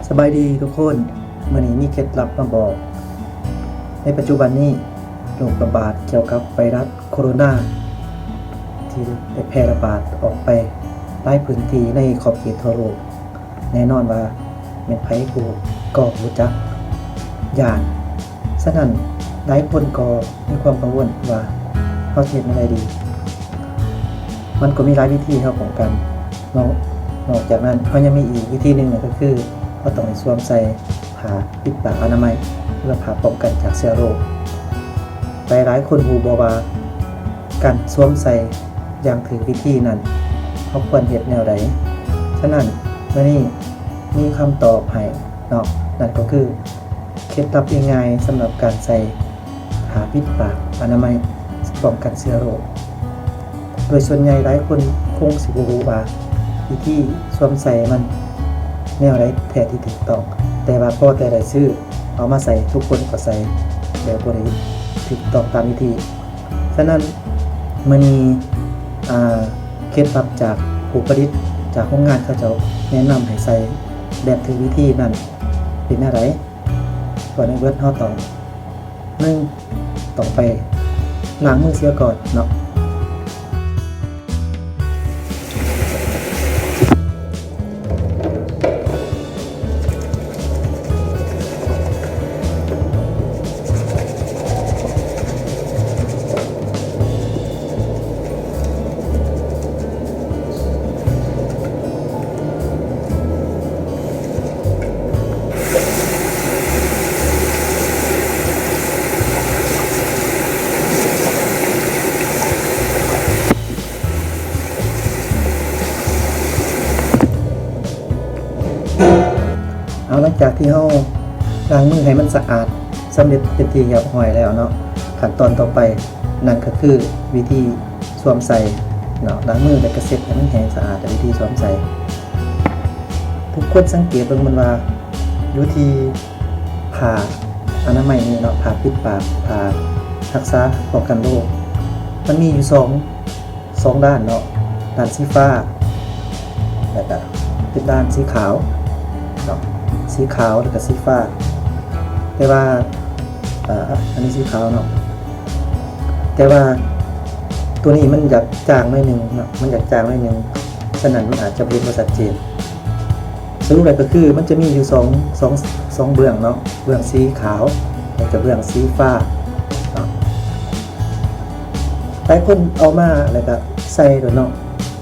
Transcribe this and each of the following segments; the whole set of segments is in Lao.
ສະບາຍດີທຸກຄົນ, ມື້ນີ້ມີເຄັດລັບມາບອກ. ໃນປັດຈຸບັນນີ້ ໂລກລະບາດກ່ຽວກັບໄວຣັສໂຄໂຣນາ ທີ່ໄດ້ແຜ່ລະບາດອອກໄປຫຼາຍພື້ນທີ່ໃນຂອບເຂດທົ່ວໂລກ. ແນ່ນອນວ່າແມ່ນໃຜຜູ້ກໍຮູ້ຈັກຢ້ານ. ສະນັ້ນ ຫຼາຍຄົນກໍມີຄວາມກັງວົນວ່າເຮົາຊິເຮັດແນວໃດດີ. ມັນກໍມີຫຼາຍວິທີເຮົາປ້ອງກັນເນາະ. ນອກຈາກນັ້ນ ເຮົາຍັງມີອີກວິທີໜຶ່ງ ນັ້ນກໍຄືເຮົາຕ້ອງໄດ້ສວມໃສ່ຜ້າປິດປາກອະນາໄມ ເພື່ອຜ້າປ້ອງກັນຈາກເຊື້ອໂລກ. ຫຼາຍໆຄົນຮູ້ບໍ່ວ່າການສວມໃສ່ຢ່າງຖືກວິທີນັ້ນ ເຮົາຄວນເຮັດແນວໃດ? ສະນັ້ນ ມື້ນີ້ມີຄຳຕອບໃຫ້ເນາະ, ນັ້ນກໍຄືເຄັດລັບງ່າຍໆສຳລັບການໃສ່ ຜ້າປິດປາກອະນາໄມປ້ອງກັນເຊື້ອໂລກ. ໂດຍສ່ວນໃຫຍ່ຫຼາຍຄົນຄົງຊິບໍ່ຮູ້ວ່າວິທີສວມໃສ່ມັນແນວໃດແທ້ທີ່ຖືກຕ້ອງ, ແຕ່ວ່າພໍແຕ່ໄດ້ຊື້ເອົາມາໃສ່ ທຸກຄົນກໍໃສ່ແບບບໍ່ໄດ້ຖືກຕ້ອງຕາມວິທີ. ສະນັ້ນ ມື້ນີ້ ອາ ເຄັດລັບຈາກຜູ້ຜະລິດ ຈາກໂຮງງານເຂົາເຈົ້າແນະນຳໃຫ້ໃສ່ແບບຖືກວິທີນັ້ນເປັນແນວໃດ? ກ່ອນອື່ນເບີດເຮົາຕ້ອງ ໜຶ່ງ ຕ້ອງໄປລ້າງມືເສຍກ່ອນເນາະ. ເອົາ ຫຼັງຈາກທີ່ເຮົາລ້າງມືໃຫ້ມັນສະອາດສຳເລັດເປັນທີ່ຮຽບຮ້ອຍແລ້ວເນາະ, ຂັ້ນຕອນຕໍ່ໄປນັ້ນກໍຄືວິທີ ສວມໃສ່ເນາະ, ລ້າງມືແລ້ວກໍເຊັດໃຫ້ມັນແຫ້ງສະອາດ ແລ້ວວິທີສວມໃສ່. ທຸກຄົນສັງເກດເບິ່ງມັນວ່າ ຢູ່ທີ່ຜ້າອະນາໄມນີ້ເນາະ, ຜ້າປິດປາກ, ຜ້າຮັກສາປ້ອງກັນໂລກ, ມັນມີຢູ່ສອງ ສອງດ້ານເນາະ, ດ້ານສີຟ້າ ແລ້ວກໍເປັນດ້ານສີຂາວເນາະ, ສີຂາວແລ້ວກໍສີຟ້າ. ແຕ່ວ່າ ເອີ ອັນນີ້ສີຂາວເນາະ, ແຕ່ວ່າຕົວນີ້ມັນຢາກຈາງໜ້ອຍໜຶ່ງເນາະ, ມັນຢາກຈາງໜ້ອຍໜຶ່ງ, ສະນັ້ນມັນອາດຈະບໍ່ເຫັນບໍ່ຊັດເຈນ. ສະຫຼຸບແລ້ວກໍຄືມັນຈະມີຢູ່ສອງ ສອງ ສອງເບື້ອງເນາະ, ເບື້ອງສີຂາວ ແລ້ວກໍເບື້ອງສີຟ້າເນາະ. ຫຼາຍຄົນເອົາມາແລ້ວກໍໃສ່ໂລດເນາະ,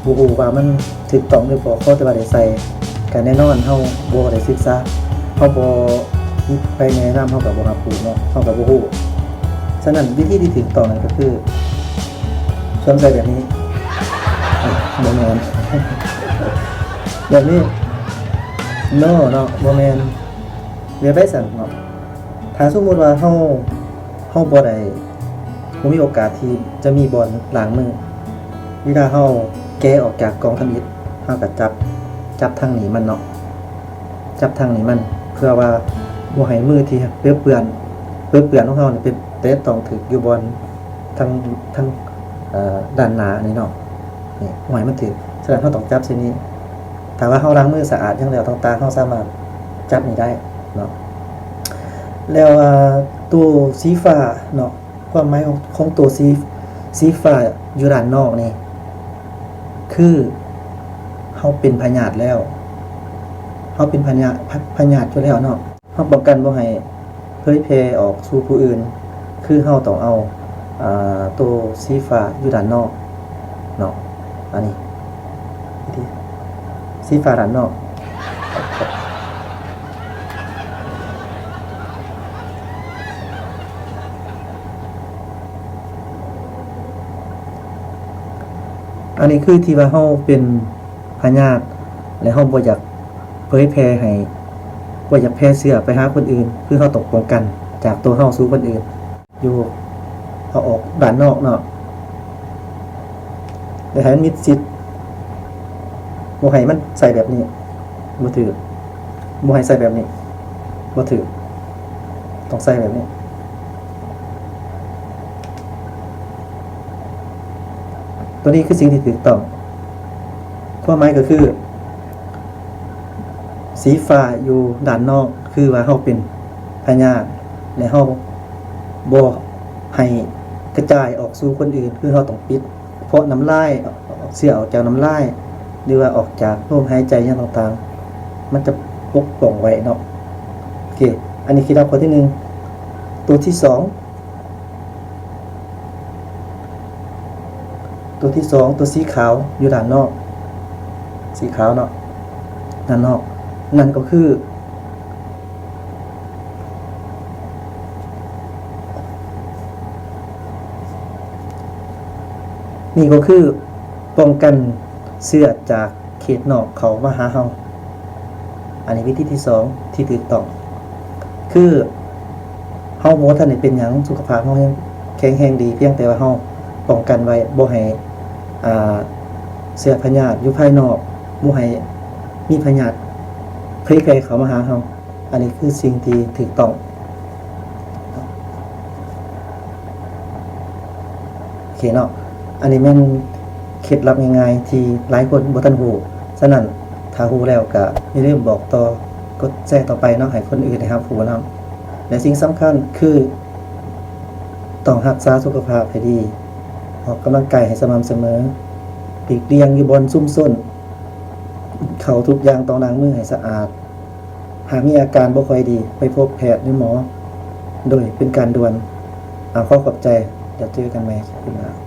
ບໍ່ຮູ້ວ່າມັນຖືກຕ້ອງຫຼືບໍ່, ຂໍແຕ່ວ່າໄດ້ໃສ່. ກໍແນ່ນອນເຮົາບໍ່ໄດ້ສຶກສາ, ເຮົາບໍ່ມີໃຜແນະນຳ, ເຮົາກໍບໍ່ຮັບຮູ້ເນາະ, ເຮົາກໍບໍ່ຮູ້. ສະນັ້ນ ວິທີທີ່ຖືກຕ້ອງນັ້ນກໍຄື ສວມໃສ່ແບບນີ້. ເອີ ບໍ່ແມ່ນ ແບບນີ້. No ເນາະ, ບໍ່ແມ່ນ. ແບບໃດຊັ້ນເນາະ? ຖ້າສົມມຸດວ່າເຮົາ ເຮົາບໍ່ໄດ້ ບໍ່ມີໂອກາດທີ່ຈະມີບ່ອນລ້າງມື, ເວລາເຮົາແກະອອກຈາກກ່ອງທຳອິດ, ເຮົາກໍຈັບ ຈັບທາງໜີບມັນເນາະ, ຈັບທາງໜີບມັນ ເພື່ອວ່າບໍ່ໃຫ້ມືທີ່ເປິເປື້ອນ ເປິເປື້ອນຂອງເຮົານີ້ໄປແຕະຕ້ອງຖືກຢູ່ບ່ອນທາງ ທາງ ເອີ ດ້ານໜ້ານີ້ເນາະ. ນີ້ ບໍ່ໃຫ້ມັນຖືກ, ສະນັ້ນເຮົາຕ້ອງຈັບໃສ່ນີ້. ຖ້າວ່າເຮົາລ້າງມືສະອາດຫຍັງແລ້ວຕ່າງໆ ເຮົາສາມາດຈັບນີ້ໄດ້ເນາະ. ແລ້ວ ອາ ໂຕສີຟ້າເນາະ, ຄວາມໝາຍຂອງ ຂອງໂຕສີ ສີຟ້າຢູ່ດ້ານນອກນີ້ ຄືເຮົາເປັນພະຍາດແລ້ວ, ເຮົາເປັນພະຍາ ພະ ພະຍາດຢູ່ແລ້ວເນາະ. ເຮົາປ້ອງກັນບໍ່ໃຫ້ເຜີຍແຜ່ອອກສູ່ຜູ້ອື່ນ ຄືເຮົາຕ້ອງເອົາ ອາ ໂຕສີຟ້າຢູ່ດ້ານນອກເນາະ, ອັນນີ້ ວິທີ ສີຟ້າດ້ານນອກ. ອັນນີ້ຄືທີ່ວ່າເຮົາເປັນພະຍາດ ແລະ ເຮົາບໍ່ຢາກເຜີຍແຜ່ໃຫ້ ບໍ່ຢາກແຜ່ເຊື້ອໄປຫາຄົນອື່ນ, ຄືເຮົາຕ້ອງປ້ອງກັນຈາກໂຕເຮົາສູ່ຄົນອື່ນ. ຢູ່ ເຮົາອອກດ້ານນອກເນາະ, ແລະ ໃຫ້ມັນມິດຊິດ, ບໍ່ໃຫ້ມັນໃສ່ແບບນີ້ ບໍ່ຖືກ, ບໍ່ໃຫ້ໃສ່ແບບນີ້ ບໍ່ຖືກ, ຕ້ອງໃສ່ແບບນີ້. ຕົວນີ້ຄືສິ່ງທີ່ຖືກຕ້ອງ. ຄວາມໝາຍກໍຄື ເຊ ສີຟ້າຢູ່ດ້ານນອກ ຄືວ່າເຮົາເປັນພະຍາດ ແລະ ເຮົາບໍ່ໃຫ້ກະຈາຍອອກສູ່ຄົນອື່ນ ຄືເຮົາຕ້ອງປິດ ເພາະນ້ຳລາຍ ເຊື້ອອອກຈາກນ້ຳລາຍ ຫຼືວ່າອອກຈາກລົມຫາຍໃຈຫຍັງຕ່າງໆ ມັນຈະປົກປ້ອງໄວ້ເນາະ. ໂອເຄ ອັນນີ້ເຄັດລັບຂໍ້ທີໜຶ່ງ. ຕົວທີສອງ ຕົວທີສອງ ຕົວສີຂາວຢູ່ດ້ານນອກ ສີຂາວເນາະ ດ້ານນອກ ນັ້ນກໍຄື ນີ້ກໍຄືປ້ອງກັນເຊື້ອຈາກເຂດນອກເຂົ້າມາຫາເຮົາ. ອັນນີ້ວິທີທີສອງທີ່ຖືກຕ້ອງ ຄືເຮົາບໍ່ທັນໄດ້ເປັນຫຍັງ ສຸຂະພາບເຮົາຍັງແຂງແຮງດີ ພຽງແຕ່ວ່າເຮົາປ້ອງກັນໄວ້ ບໍ່ໃຫ້ ອ່າ ເຊື້ອພະຍາດຢູ່ພາຍນອກ ບໍ່ໃຫ້ມີພະຍາດເຜີຍແຜ່ເຂົ້າມາຫາເຮົາ. ອັນນີ້ຄືສິ່ງທີ່ຖືກຕ້ອງ. ໂອເຄເນາະ ອັນນີ້ແມ່ນເຄັດລັບງ່າຍໆທີ່ຫຼາຍຄົນບໍ່ທັນຮູ້. ສະນັ້ນ ຖ້າຮູ້ແລ້ວກະຢ່າລືມບອກຕໍ່ ກົດແຊຕໍ່ໄປເນາະ ໃຫ້ຄົນອື່ນໄດ້ຮັບຮູ້ນຳ. ແລະ ສິ່ງສຳຄັນຄືຕ້ອງຮັກສາສຸຂະພາບໃຫ້ດີ, ອອກກຳລັງກາຍໃຫ້ສະໝ່ຳສະເໝີ, ຫຼີກລ່ຽງຢູ່ບ່ອນຊຸມຊົນ, ເຂົ້າທຸກຢ່າງຕ້ອງລ້າງມືໃຫ້ສະອາດ. ຫາກມີອາການບໍ່ຄ່ອຍດີ ໄປພົບແພດ ຫຼື ໝໍໂດຍເປັນການດ່ວນ. ອາ ຂໍຂອບໃຈ ແລ້ວເຈີກັນໃໝ່ຄລິບໜ້າ.